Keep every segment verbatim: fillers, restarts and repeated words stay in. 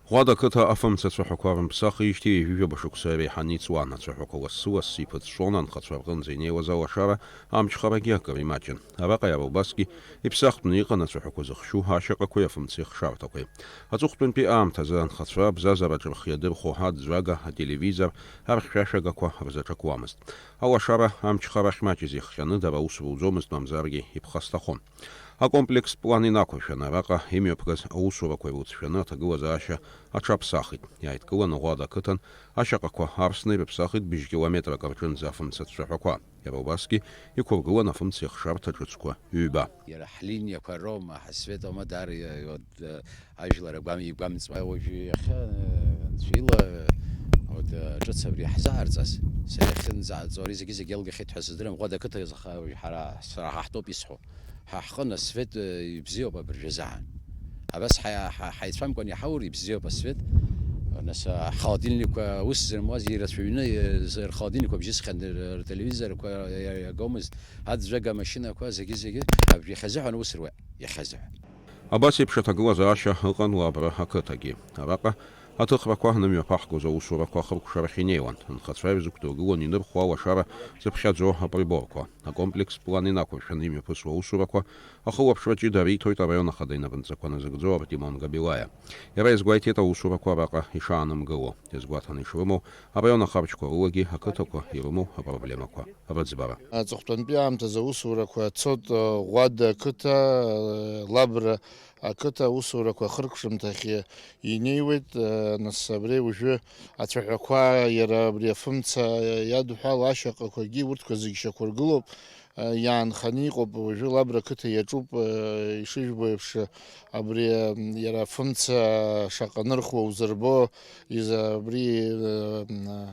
Ӷәада ақыҭа афымца цәаҳәақәа рымԥсахижьҭеи ҩажәижәаба шықәса иреиҳаны иҵуан, ацәаҳәақәа лассы-лассы иԥыҵәҵәон, анхацәа рҟынӡа инеиуаз алашара амҽхарагьы акыр имаҷын. Араҟа иара убасгьы иԥсахтәны иҟан ацәаҳәақәа зыхшьу ашьаҟақәеи афымцеи хшарҭақәеи. Аҵыхәтәантәи аамҭазы анхацәа абзазараҿы рхы иадырхәо аӡәӡәага, ателевизор, архьшәашәагақәа рзаҿакуамызт. Алашара амҽхарахь маҷыз ихҟьаны дара аус руӡомызт, мамзаргьы иԥхасҭахон. Акомплекстә план инақәыршәаны араҟа имҩаԥгаз аусурақәа ирыцәшәаны аҭагылазаашьа аҽаԥсахит. Иааидкыланы Ӷәада ақыҭан ашьаҟақәа арсны ирыԥсахит быжь километрак рҿынӡа афымца цәаҳәақәа. Иара убасгьы иқәыргылан афымца ихшарҭа ҿыцқәа ҩба. Иара ҳлиниақәа роума, ҳасвет аума, даара иа-, иод-, ажәлар агәам-, игәамҵуа. Уажәы иахьа, э, анцәа ила, э, вот, э, ҿыц абри ҳзааирҵаз, сара иахьынӡааҵо ари зегьы-зегьы иалгахьеит ҳәа сыздырам, Ӷәада ақыҭа иазаха-, ҳара, сара ҳа ҳтәоуп исҳәо. Ҳа ҳҟын асвет, э, ибзиоуп абыржәазаан. Абас ҳа-, ҳа-, ҳаицәамкәан иҳаур ибзиоуп асвет. Нас, а, ҳхолодильникқәа ус зырмуаз ирацәаҩны, э, з-, рхолодильникқәа бжьысхьан, р-, ртелевизорқәа иа-, иагомызт, аӡәӡәага амашьынақәа, зегьы-зегьы. Абри иахьазыҳәан ус руеит, иахьазыҳәан. Абас еиԥш аҭагылазаашьа ыҟан Лабра ақыҭагьы. Араҟа аҭыхрақәа анымҩаԥаҳгоз аусурақәа ахыркәшарахь инеиуан, анхацәа ирзықәдыргылон инырхуа алашара зыԥхьаӡо априборқәа. Акомплекстә план инақәыршәаны имҩаԥысуа аусурақәа ахылаԥшра ҷыда риҭоит араион ахада инапынҵақәа назыгӡо Артемон Габилаиа. Иара иазгәеиҭеит аусурақәа араҟа ишаанымгыло, иазгәаҭаны ишрымоу араион ахарџьқәа рылагьы ақыҭақәа ирымоу апроблемақәа рыӡбара. Аҵыхәтәантәи аамҭазы аусурақәа цоит, э, Ӷәада ақыҭа, э, Лабра ақыҭа аусурақәа ахыркәшамҭахь инеиуеит, э, нас абри уажәы ацәаҳәақәа иара абри афымца иадҳәало ашьаҟақәагьы урҭқәа зегь шьақәыргылоуп, э, иаанханы иҟоуп, уажәы Лабра ақыҭа иаҿуп, э, ишыжәбо еиԥш, абри, э, иара афымца шаҟа нырхуа узырбо, иза-, абри, э, м,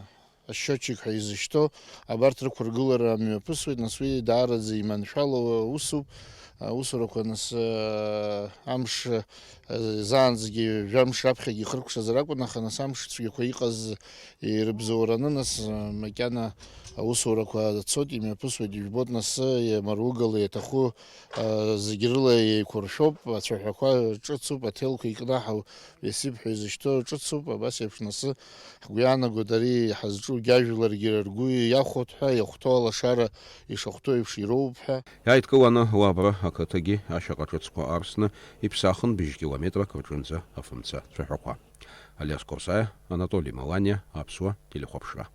асчиотчик ҳәа изышьҭоу, абарҭ рықәыргылара мҩаԥысуеит, нас уи даараӡа иманшәалоу усуп. Аусурақәа нас, э, амш, э, заанӡагьы, жәамш раԥхьагьы ихыркәшазар акәын, аха нас амш цәгьақәа иҟаз ирыбзоураны, нас, э, макьана аусурақәа цоит, имҩаԥысуеит, ижәбоит, нас, э, маруугала иаҭаху, э, зегь рыла еиқәыршәоуп, ацәаҳәақәа ҿыцуп, аҭелқәа икнаҳау, Весип ҳәа изышьҭоу ҿыцуп, абас еиԥш нас ҳгәы иаанагоит, ари ҳазҿугьы ажәларгьы ргәы иахәоит ҳәа, иахәҭоу алашара ишахәҭоу еиԥш ироуп ҳәа. Иааидкыланы Лабра ақыҭагьы ашьаҟа ҿыцқәа арсны иԥсахын быжь километрак рҿынӡа афымца цәаҳәақәа. Алиас Корсаиа, Анатоли Маланиа, Аԥсуа телехәаԥшра.